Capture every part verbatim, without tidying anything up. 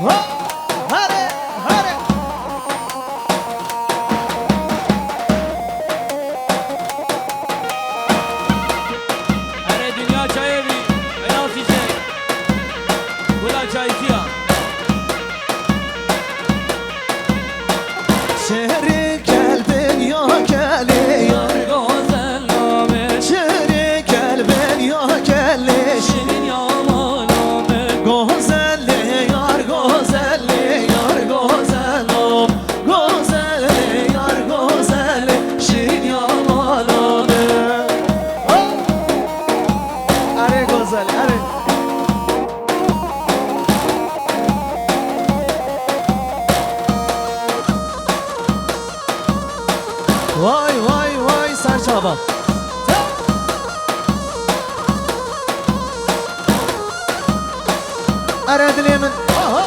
Ha! Here! Here! Erê dinya çayê bî, ena fîşe. Gula çayîtiya. Şêrê kelbên ya kelê yar gozel name. Şêrê kelbên ya kelê. Şirin yaman name. Gozel yar gozel yar gozel name. Gozel yar gozel şirin yaman name. Erê gozel erê. Vay vay vay serçava. Ere dilê min. Aha.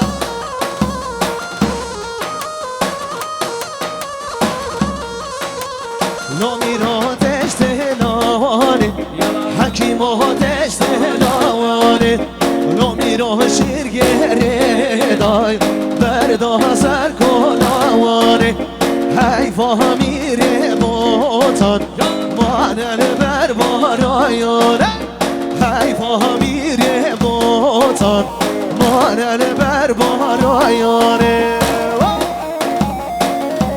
Lomîro deştê lawanê, hekîmo deştê lawanê. Lomîro şîrgêrê day, berda ser kolawanê. Heyfa mîrê botan, mane li ber barayane. Heyfa mîrê botan, mane li ber barayane.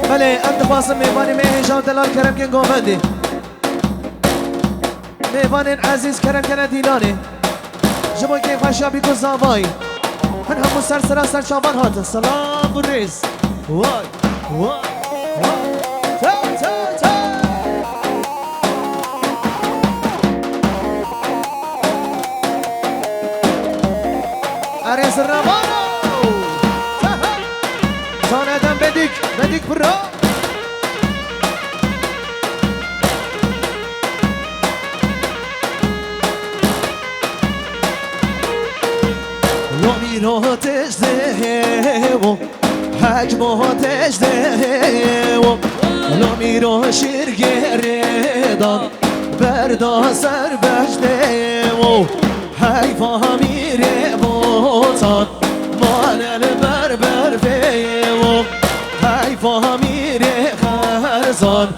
Belê, em dixwazin mêvanê me hêja û delal kerem kin govendê. Mêvanên ezîz kerem kene dîlanê. Ji bo kêfxweşiya bîk û zavayî. Hin hemû ser sera ser çavan hatin. Selam û rêz. Vay, vay, vay. Te, te, te. Erê zirnavano. Te, he. Zanedem bedik, bedik bira. Lomîro têjdê wo, hekmo têjdê wo. Lomîro şîrgêrê dan, berda ser beşdê wo. Heyfa mîrê botan, mane li ber berfê wo. Heyfa mîrê xerzan,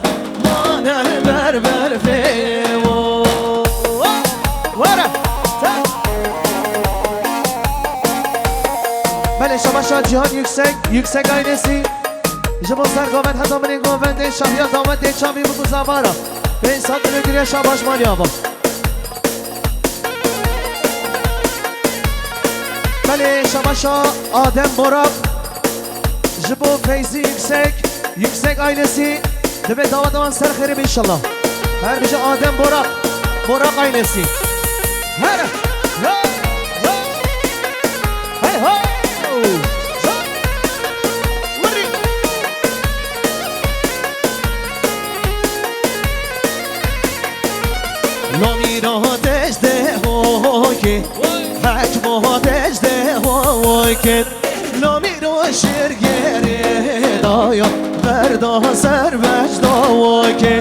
mane li ber berfê wo. Were! Te! Belê şabaşa Cihan Yüksek, Yüksek ailesi. Ji bo ser govend heta minê govendê şahiya dawetê çavî bû zavara. Pênc sed min giriya şabaş maliya bo. Belê şabaşa Adem Borak. Ji bo Feyzi Yüksek, Yüksek ailesi. Divê dawet wan ser xêrê be inşallah. Her bije Adem Borak, Borak ailesi. Her, ya, ya. Hey ho. Wirî. Lomîro deştê hokê, hekmo deştê hokê. Lomîro şêrgêrê daya, berda ser beşda wokê.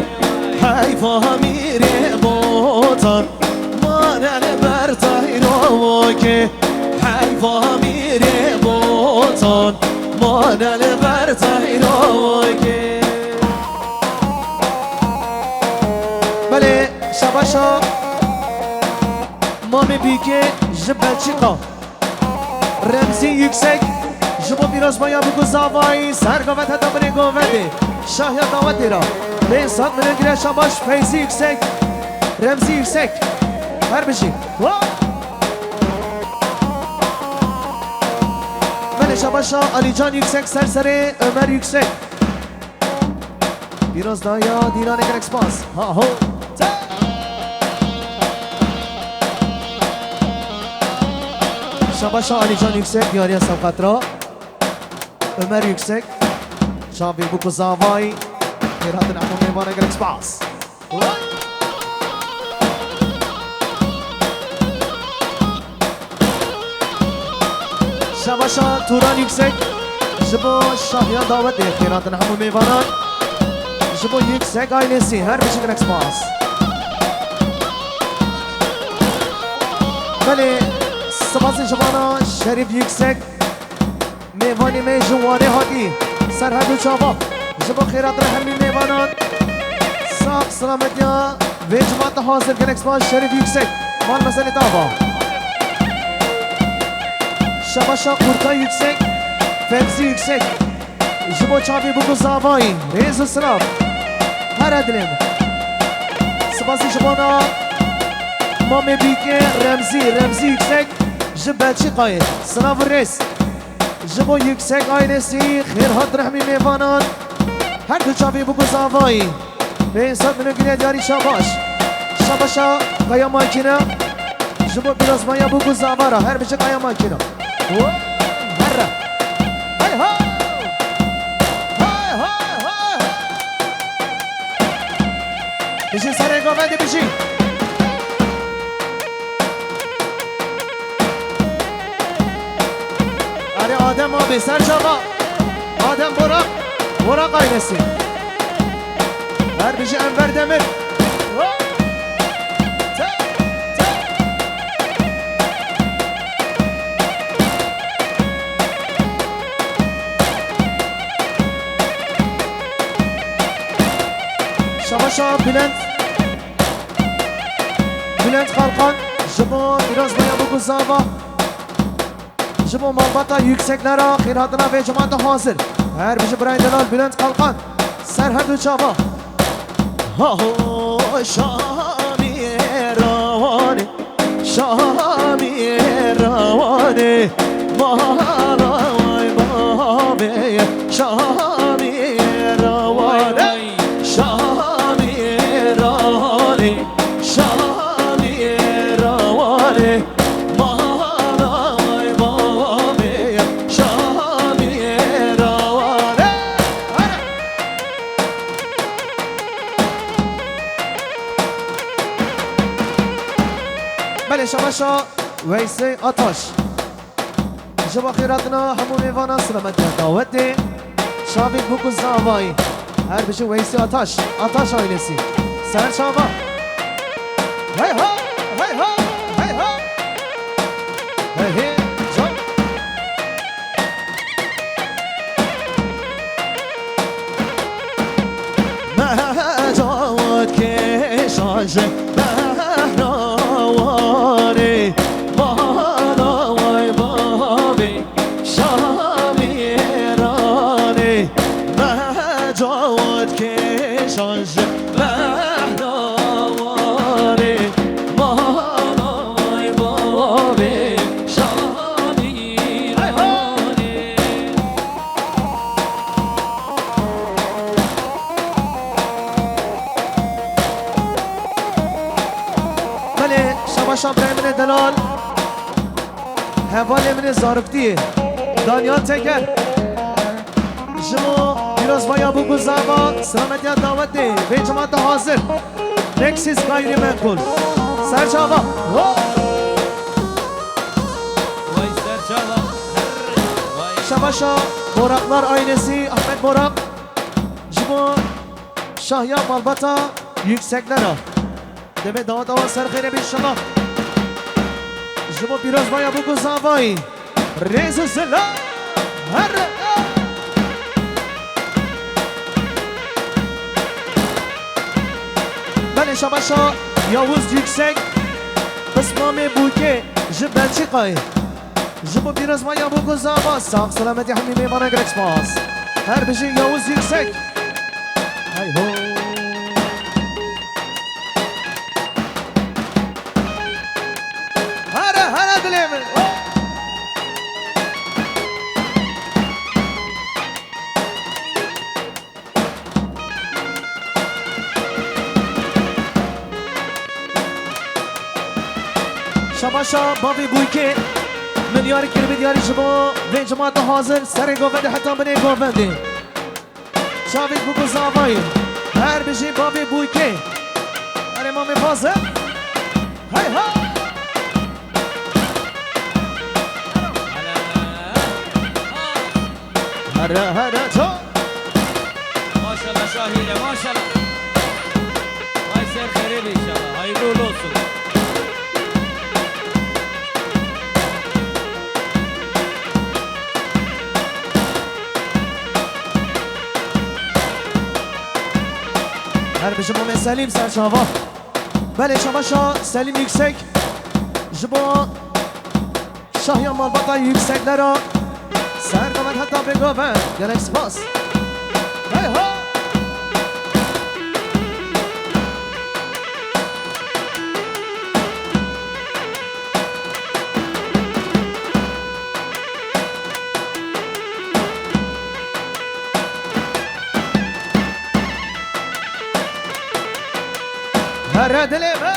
Heyfa mîrê botan, mane li ber tayra wokê. Heyfa mîrê botan, mane li ber tayra wokê. Belê, şabaşa Mamê Bîkê ji Belçîka. Remzî Yüksek, ji bo pîrozbaya bûk û zavayî, ser govend heta binê govendê. Şahiya dawetê ra. Pênc sed milyon gire şabaş Feyzî Yüksek. Remzî Yüksek. Her bijî. Wa! Belê şabaşa Alîcan Yüksek ser serê Ömer Yüksek. Pîroz daya dîlanê gelek spas. Ha ho. Şabaşa Alîcan Yüksek, diyariya Sewqatra. Ömer Yüksek. Çavê bûk û zavayî. Xêr hatin hemû mêvanê gelek spas. Şabaşa Turan Yüksek ji bo şahiya dawetê, xêr hatin hemû mêvanan. Ji bo Yüksek ailesi her bijî gelek spas. Belê, spasê ji vana Şerîf Yüksek. Mêvanê me ji Wanê hatî ser her du çava. Ji bo xêrhatina hemî mêvanan. Sax silametiya vê cemaata hazir, gelek spas Şerîf Yüksek. Mal meselê tava. Şabaşa Kurta Yüksek, Fevzi Yüksek. Ji bo çavê bûk û zavayî, rêz û silav. Here dilê min. Spasî ji bona mamê bîkê Remzî, Remzî Yüksek ji Belçîkayê. Silav û rêz. Ji bo Yüksek ailesî, xêr hat rehmî mêvanan. Her du çavê bûk û zavayî. Pênc sed milyon giriye diyarî şabaş. Şabaşa Kaya Makine. Ji bo pîrozbaya bûk û zava re. Her bijî Kaya Makine. Wo, herre. Hey ho! Hey ho, hey ho! Bijî serê govendê bijî. Erê Adem abi, ser çava. Adem Borak, Borak ailesi. Her bijî Enver Demir. Şabaşa Bülent. Bülent Kalkan, ji bo pîrozbaya bûk û zava. Ji bo malbata Yükseklera, xêrhatina vê cemaata hazir. Her bijî birayê delal Bülent Kalkan. Ser her du çava. Haho Şamî Rewanê, Şamî Rewanê, mala way bavê, Şamî Rewanê, Şamî Rewanê, Şamî Rewanê, mala way bavê, Şamî Rewanê. Belê, şabaşa Weysê Ataş. Ji bo xêrhatina hemû mêvana silametiya dawetê. Çavê bûk û zavayî. Her bijî Weysê Ataş. Ataş ailesi. Ser çava. Hey ho, hey ho, hey ho. Hey hey, can. Mecawat kêşan ji Behrawanê, mala way bavê Şamîranê. Mecawat kêşan ji Behrawanê, mala way bavê Şamîranê. Belê, şabaşa birayê min ê delal. Hevalê min ê zaroktiyê. Daniel Teker. Ji bo pîrozbaya bûk û zava, silametiya dawetê, vê cemaata hazir. Nexus Gayrimenkul. Serçava. Ho! Vay serçava. Vay. Şabaşa Boraklar ailesi, Ahmet Borak. Ji bo şahya malbata Yükseklera. Demê daweta wan ser xêrê be inşallah. Ji bo pîrozbaya bûk û zavayî. Rêz û silav. Her. Belê şabaşa Yavuz Yüksek. Pismamê Bûkê ji Belçîkayê. Ji bo pîrozbaya bûk û zava, sax selametî hemî mêvanan, gelek spas. Her bijî Yavuz Yüksek. Hey ho. Here, here dilê min. Şabaşa bavê Bûykê, milyarê kiribî diyarî ji bo vê cemaata hazir, serê govendê heta binê govendê. Çavê bûk û zavayê, her bijî bavê Bûykê. Erê mamê Fazil. Hey ha! Here, here, ço. Maşallah Şahîre, maşallah. Vay ser xêrê be inşallah. Hayırlı uğurlu olsun. Her bijî Mamê Selîm, ser çava. Belê, şabaşa Selîm Yüksek. Ji bo şahiya malbata Yükseklera. Ser govend heta bêgovend. Gelek spas. Hey ho! Here dilê me.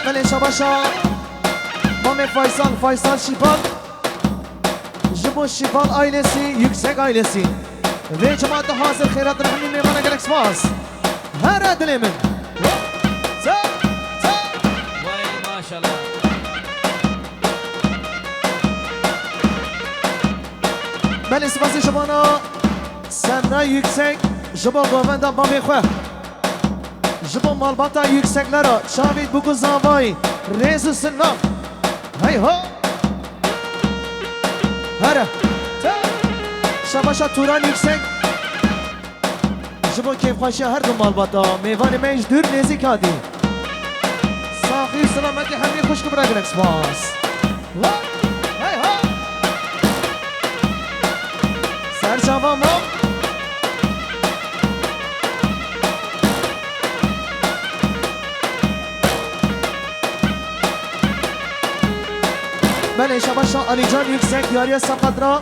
Belê şabaşa Mamê Faysal, Faysal Şîfal. Ji bo Şîfal ailesi, Yüksek ailesi. Vê cemaat hazir, xêrat hemî mêvana, gelek spas. Here dilê min. Vay maşallah. Belê spasê ji bona Semra Yüksek, ji bo govenda bavê xwe. Ji bo malbata Yükseklera, çavê bûk û zavayî, rêz û silav. Hey ho! Here. Şabaşa Turan Yüksek. Ji bo kêfxweşiya her du malbata, mêvanê me ji dûr nêzîk hatî. Saxî û selametî hemî xwişk û bira, gelek spas. Hey ho! Ser çava mam. Belê şabaşa Alican Yüksek, diyariya Seqet ra.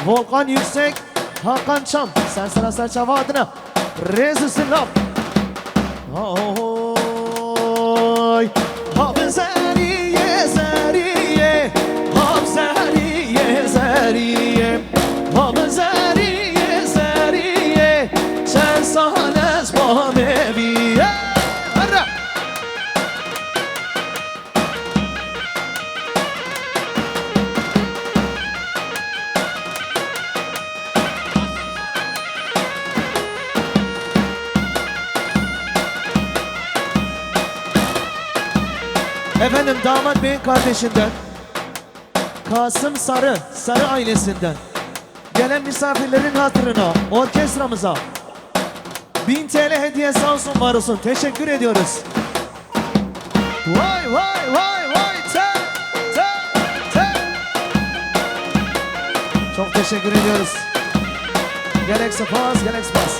Volkan Yüksek, Hakan Çam. Ser sera ser çava hatine. Rêz û silav. Hay. Hab zeriyê, zeriyê, hab zeriyê, zeriyê, hab zeriyê, zeriyê, çend sal ez ba me vîye. Herre. Efendim, damat beyin kardeşinden, Kasım Sarı, Sarı ailesinden gelen misafirlerin hatırına orkestramıza bin T L hediye, sağ olsun, var olsun. Teşekkür ediyoruz. Vay, vay, vay, vay, te, te, te. Çok teşekkür ediyoruz. Gelek spas, gelek spas.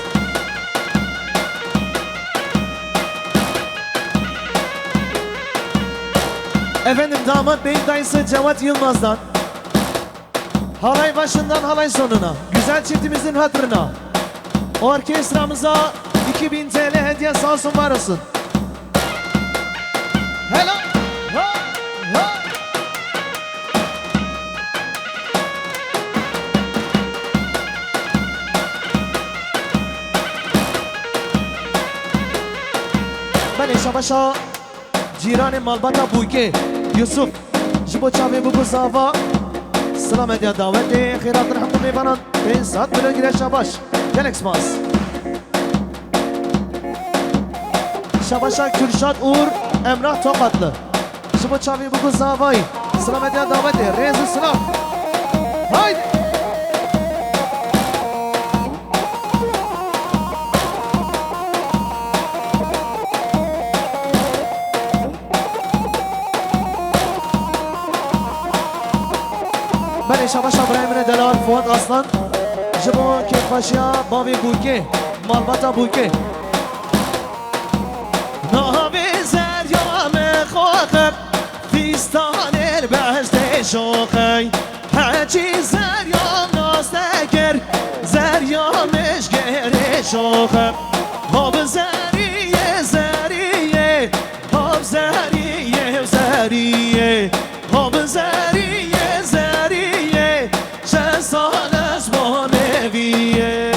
Efendim, damat beyin dayısı Cevat Yılmaz'dan halay başından halay sonuna, güzel çiftimizin hatırına, orkestramıza iki bin T L hediye, sağ olsun, var olsun. Hello. Ho, ho. Belê şabaşa cîranê malbata Bûkê, Yusuf, ji bo çavê bûk û zava, silametiya dawetê, xêratin hemû mêvanan, pênc sed milyon gire şabaş. Gelek spas. Şabaşa Kürşat Uğur, Emrah Tokatlı. Ji bo çavê bûk û zavayî, silametiya dawetê, rêz û silav. Haydi. Belê şabaşa birayê min e delal Fuat Aslan. Ji bo kêfxweşiya bavê Bûkê, malbata Bûkê. Navê zerya me xwe qep, fîstanê li beştê şoqey. Heçî zerya nas nekir, zerya me ji gerê şoxe. Hab zeriyê, zeriyê, hab zeriyê, zeriyê, hab zeriyê, zeriyê, çend sal ez ba me vîye.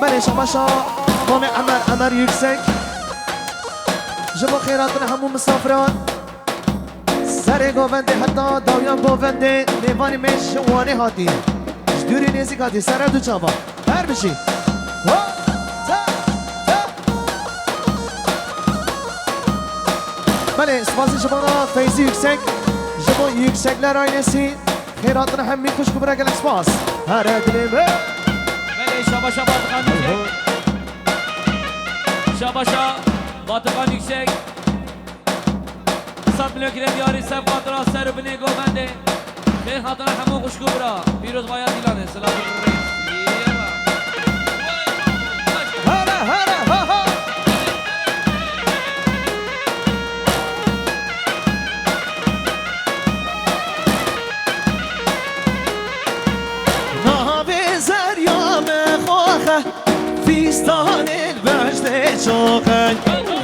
Belê şabaşa Mamê Emer, Emer Yüksek. Ji bo xêratina hemû misafiran. Serê govendê heta dawiya govendê mêvanê me ji Wanê hatî. Ji dûrî nêzîk hatî. Sere du çava. Her bijî. Ho, ta, ta. Belê, spasî ji bona Feyzî Yüksek, ji bo Yüksekler ailesî. Xêr hatin hemî xwişk û bira, gelek spas. Here dilê min. Belê, şabaşa Batikan Yüksek. Şabaşa Batikan Yüksek. Sed milyon kire diyarî, ser xatira ser û binê govendê. Xêr hatira hemû xwişk û bira. Pîrozbaya Dîlanê, silav û rêz. Here, here, ha, ha. Navê zerya me xwexe, fîstanê li beştê çoxe.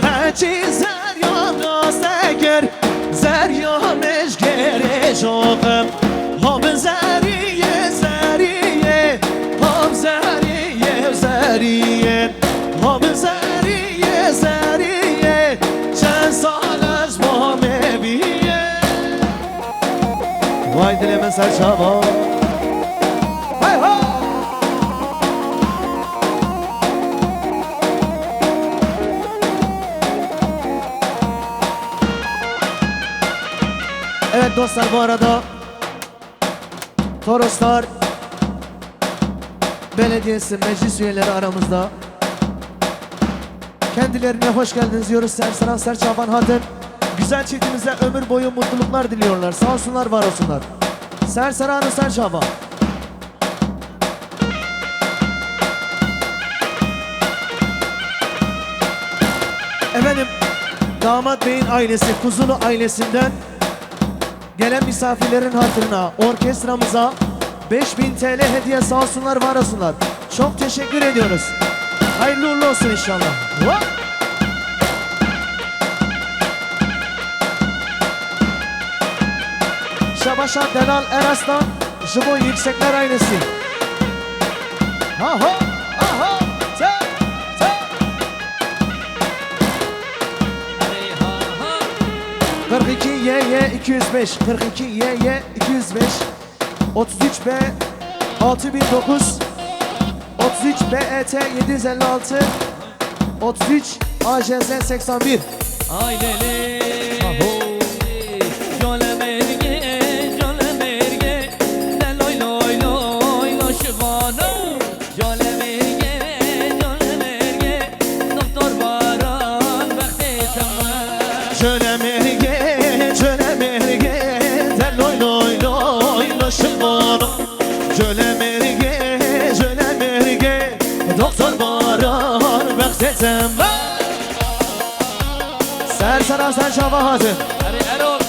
Heçî zerya nas nekir, zerya me ji gerê çoxe. Ha bi zeriyê, zeriyê, ha bi zeriyê, zeriyê, ha bi zeriyê, zeriyê, çend sal ez ba me bîye. Vay dilê min ser çava. Hey ho! Evet dostlar, bu arada Toroslar Belediyesi meclis üyeleri aramızda. Kendilerine hoş geldiniz diyoruz. Serseran Serçavan Hatun güzel çiftimize ömür boyu mutluluklar diliyorlar. Sağ olsunlar, var olsunlar. Serseran Serçavan. Efendim, damat beyin ailesi, Kuzulu ailesinden gelen misafirlerin hatırına orkestramıza beş bin T L hediye, sağ olsunlar, var olsunlar. Çok teşekkür ediyoruz. Hayırlı uğurlu olsun inşallah. Hop! Şabaşa Delal Eraslan, Jibo Yüksekler ailesi. Ha ho, ha ho, te, te. Kırk iki Y Y iki yüz beş, kırk iki Y Y iki yüz beş, otuz üç B altı bin dokuz, otuz üç B E T yedi yüz elli altı, otuz üç A J Z seksen bir. Ay lele. Aho. Jole merge, jole merge, de loy loy loy lo şivano. Jole merge, jole merge, doktor Baran bextê te me. Jole merge, jole merge, de loy loy loy lo şivano. Jole merge, jole merge, doktor Baran bextê te me. Ser sera ser çava hatin. Erê Erol.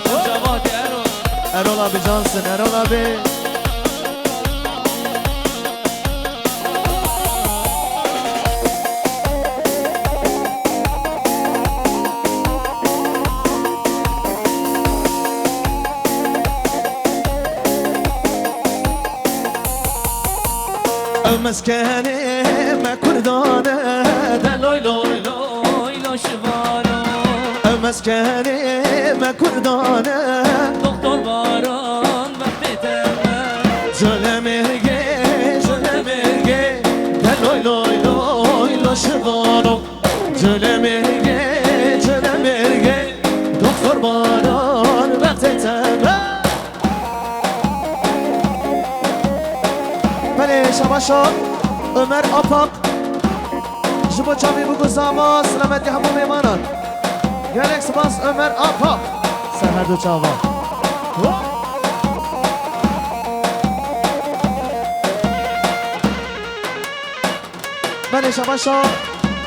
Ser çava hatî Erol. Erol abi cansın, Erol abi. Ev meskenê me Kurdan e, de loy loy loy lo şivano. Ev meskenê me Kurdan e. Doktor Baran bextê te me. Jole merge, jole merge, de loy loy loy lo şivano. Jole merge, jole merge, doktor Baran bextê te me. Belê, şabaşo Ömer Apak. Ji bo çavê bû zava, selametî hemû mêvanan. Gelek spas Ömer Apak. Ser her du çava. Belê, şabaşo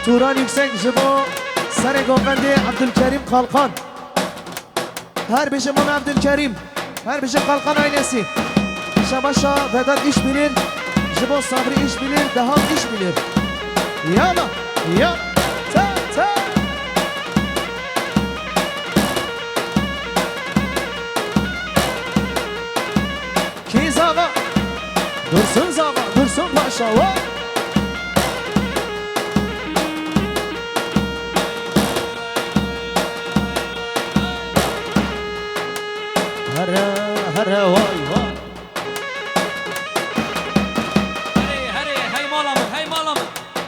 Turan Yüksek ji bo serê govendê Abdülkerim Kalkan. Her bêje Mame Abdülkerim. Her bêje Kalkan ailesi. Şabaşa Vedat İşbilir. Ji bo Sabri İşbilir, Dehan İşbilir. Yala, ya, te, te. Kî zava? Dursun zava, Dursun Paşa, wa! Here, here, vay, vay. Herê, herê, hey mala min, hey mala min.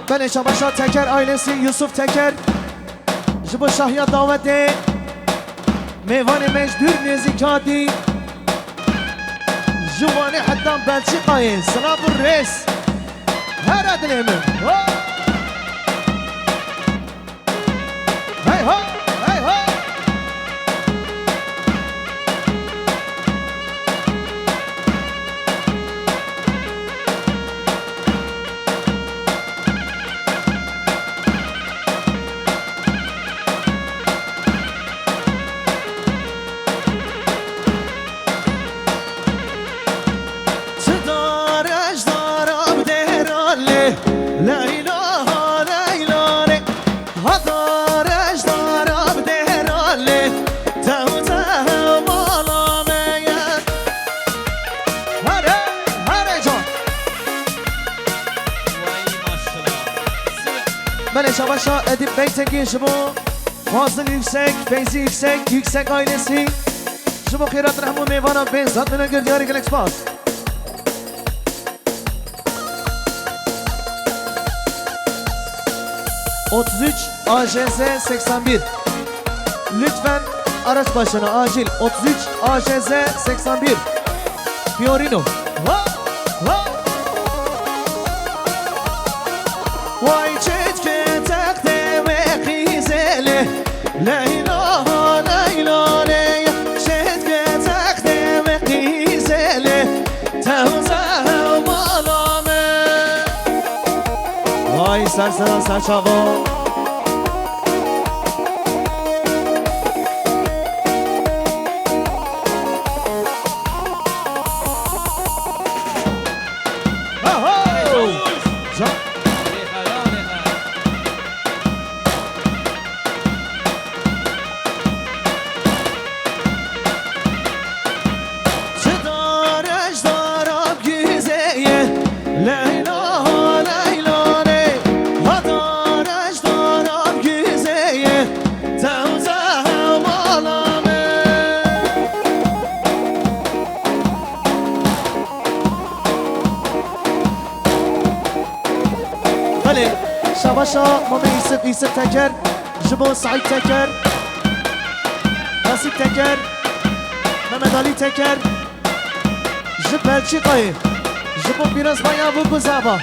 Belê, şabaşa Teker ailesi, Yusuf Teker. Ji bo şahiya dawetê. Mêvanê me ji dûr nêzîk hatî. Ji Wanê heta Belçîkayê. Silav û rêz. Here dilê min. Ho! Hey ho! Hey ho! Çi dare ji dara bi dêra lê, Leyla ha Leyla lê. Ha dare ji dara bi dêra lê, tew tew mala me ye. Here, here can. Vay maşallah. Belê şabaşa Edîp Beytekî ji bo Fazil Yüksek, Feyzi Yüksek, Yüksek ailesi. Ji bo xêratina hemû mêvanan bên zat min gir diyarê gelek spas. Otuz üç A J Z seksen bir. Lütfen araç başına acil. Otuz üç A J Z seksen bir. Fiorino. Ha! Ha! Vay çetke texte ve qîzelê. Leyla, Leyla, Leyla. Çetke texte ve qîzelê. Tewze mala me. Vay ser seran ser çava. Aho! Ca- Çi dare ji dara bi güzeye, Leyla, Leyla, lê. Ha dare ji dara bi güzeye, tewze mala me. Belê, şabaşa Mamê Yusuf, Yusuf Teker, ji bo Saîd Teker, Nasîb Teker, Mehmet Alî Teker, ji Belçîkayê, ji bo pîrozbaya bû ku zava.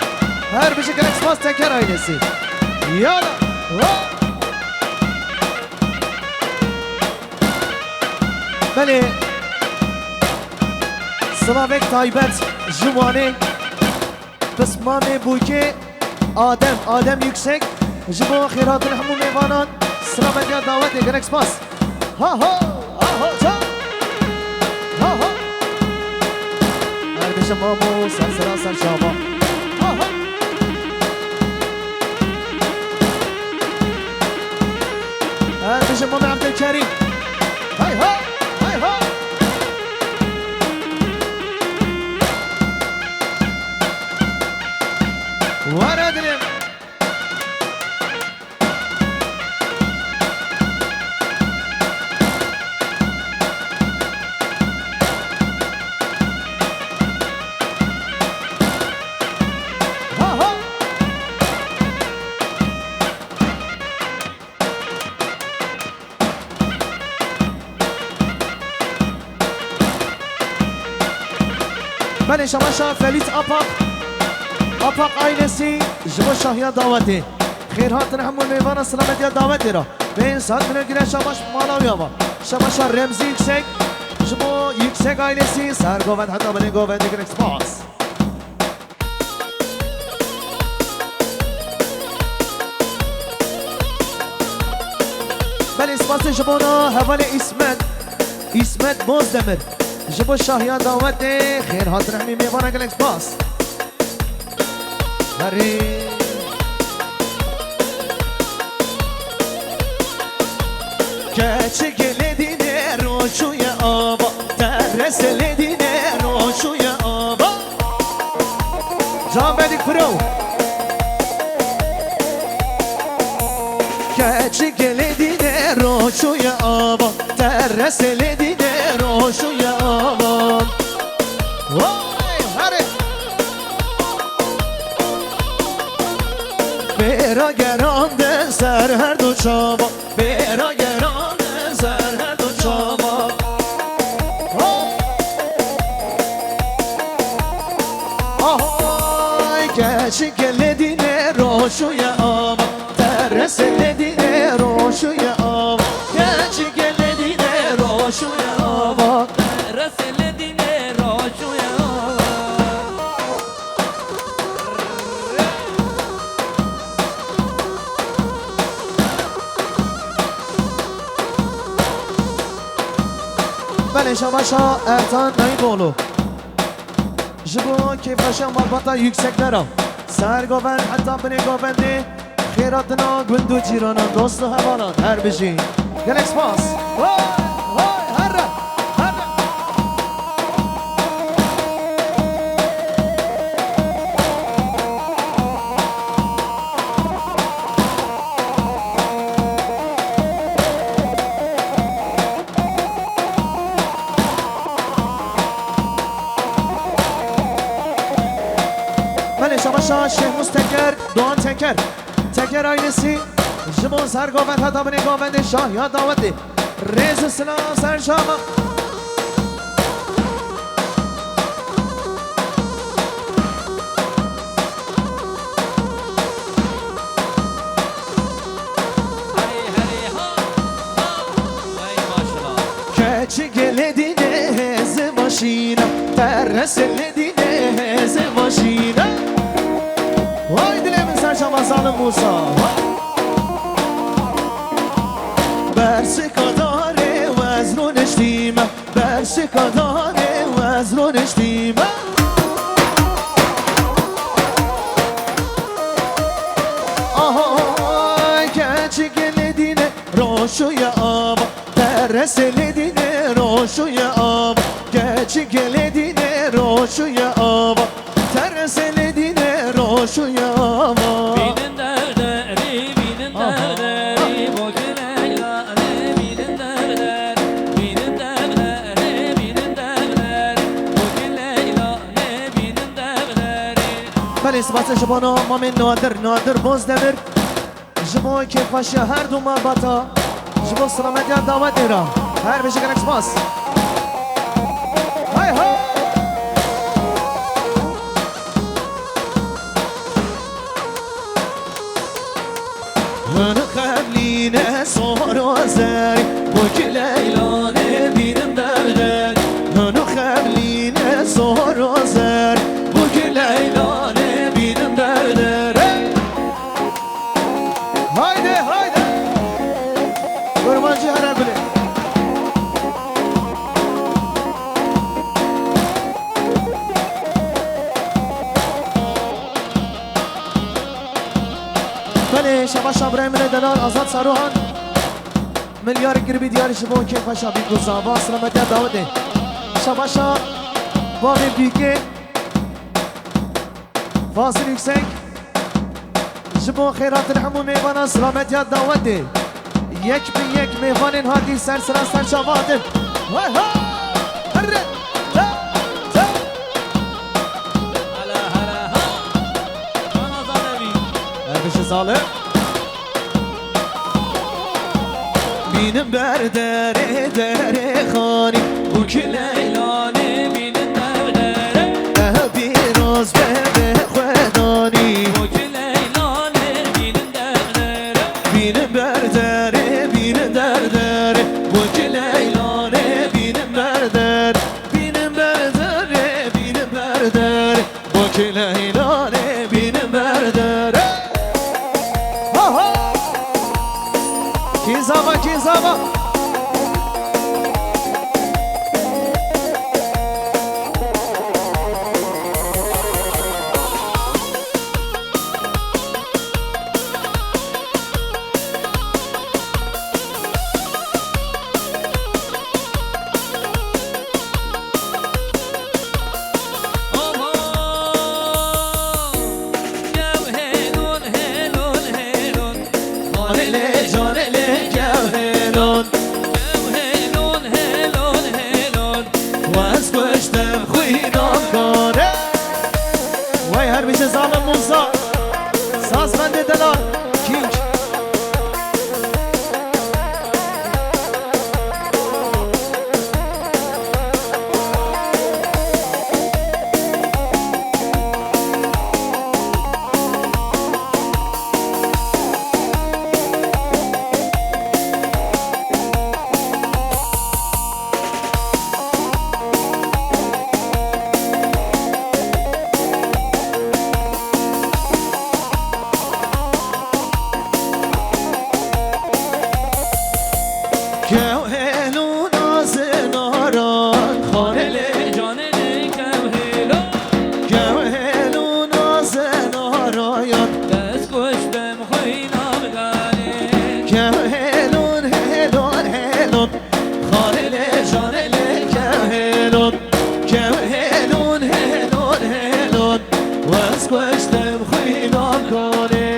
Her bijî gelek spas Teker ailesi. Yala. Ho! Belê, silavek taybet ji Wanê. Pismamê Bûkê Adem, Adem Yüksek, ji bo xêrhatin hemû mêvanan, silamet ya dawetê, gelek spas. Ha ha, ha ha, ça. Ha ha. Her bijim mamo, ser sera ser çava. Ha ha. Her bijim Mamê Abdülkerim. Hay ha, hay ha. Were dilim. Ha ha. Belê şabaşa Felît Apak, Apak ailesi ji bo şahiya dawetê. Xêr hatin hemû mêvana silametiya dawetê re. Bên saet bine gire şabaş mala wî ava. Şabaşa Remzi Yüksek, ji bo Yüksek ailesi, ser govend heta binê govendê gelek spas. Belê spasê ji bona hevalê Îsmet, Îsmet Bozdemir. Ji bo şahiya dawetê xêr hatin hemî mêvana gelek spas. Herê. Keçikê lê dîne roşûye ava, teresê lê dîne roşûye ava. Can Bedik Pro. Keçikê lê dîne roşûye ava, teresê lê dîne roşûye ava. Vay, herê. Bêra geran de ser her du çava. Bêra geran de ser her du çava. Keçike Ledîne roşûye ava, terese Ledîne roşûye ava. Keçike Ledîne roşûye ava, terese Ledîne roşûye ava. Belê, şabaşa Ertan Naîmoğlu. Ji bo kêfxweşiya malbata yüksekler a, ser govend heta binê govendê, xêratina gund û cîranan, dost û hevalan, her bijî. Gelek spas. Hay, hay, herre, herre. Belê, şabaşa Şehmuz Teker, Doğan Teker. Teker ailesi, ji bo ser govend heta binê govendê şahiya dawetê. Rêz û silav ser şama. Hey, hey, ha, ha. Vay maşallah. Keçike Ledîne hêzê başîna, terese Ledîne hêzê başîna. Vay dilê min ser şama Zalim Musa. Bersika darê wezrûn eştîme. Bersika darê wezrûn eştîme. Aha, keçike Ledîne roşûye ava, terese Ledîne roşûye ava. Keçike Ledîne roşûye ava, terese Ledîne roşûye ava. Bînin derderî, bînin Aha. derderî, bo ki Leyla ne bînin derder, bînin derderî, bînin derder, bo ki Leyla ne bînin derderî. Belê, spasê ji bo no mamê Nadir, Nadir Bozdemir. Ji bo kêfxweşiya her du malbata, ji bo silametiya dawetê re. Her bijî, gelek spas. Hay ho! Hûn xemlîne sor û zerî, bo ki Leyla ne bînin derder. Hûn xemlîne sor û zerî, bo ki Leyla ne bînin derder. Hey! Haydi, haydi. Kurmancî here gulê. Belê, şabaşa birayê min ê delal Azad Saruhan. Milyarek kiribî diyar ji bo kêfxweşa bîn ku zava silametiya dawetê. Şabaşa bavê bîkê. Fazil Yüksek. Ji bo xêratin hemû mêvanan silametiya dawetê. Yek bi yek mêvanên hatî ser sira ser çava hatin. Hay ha! Herre! Ta! Ta! Hala, hala, ha! Ana Zalevi. Her bijî Zalim. Bînin ber derê derê xanî, bo ki Leyla ne bînin derderê. Eh, pîroz be be xwedanî. Bo ki Leyla ne bînin derderê. Bînin ber derê, bînin derderê. Bo ki Leyla ne bînin ber derê. Bînin ber derê, bînin ber derê. Bo ki Leyla ne bînin ber derê. Ha ha! Kîzava, kîzava! Canê lê, canê lê, kew hêlon. Kew hêlon, hêlon, hêlon. Wez kuştim xwînan kare. Wey her bijî Zalim Musa. Sazbendê delal King. Wez kuştim xwînan kanê.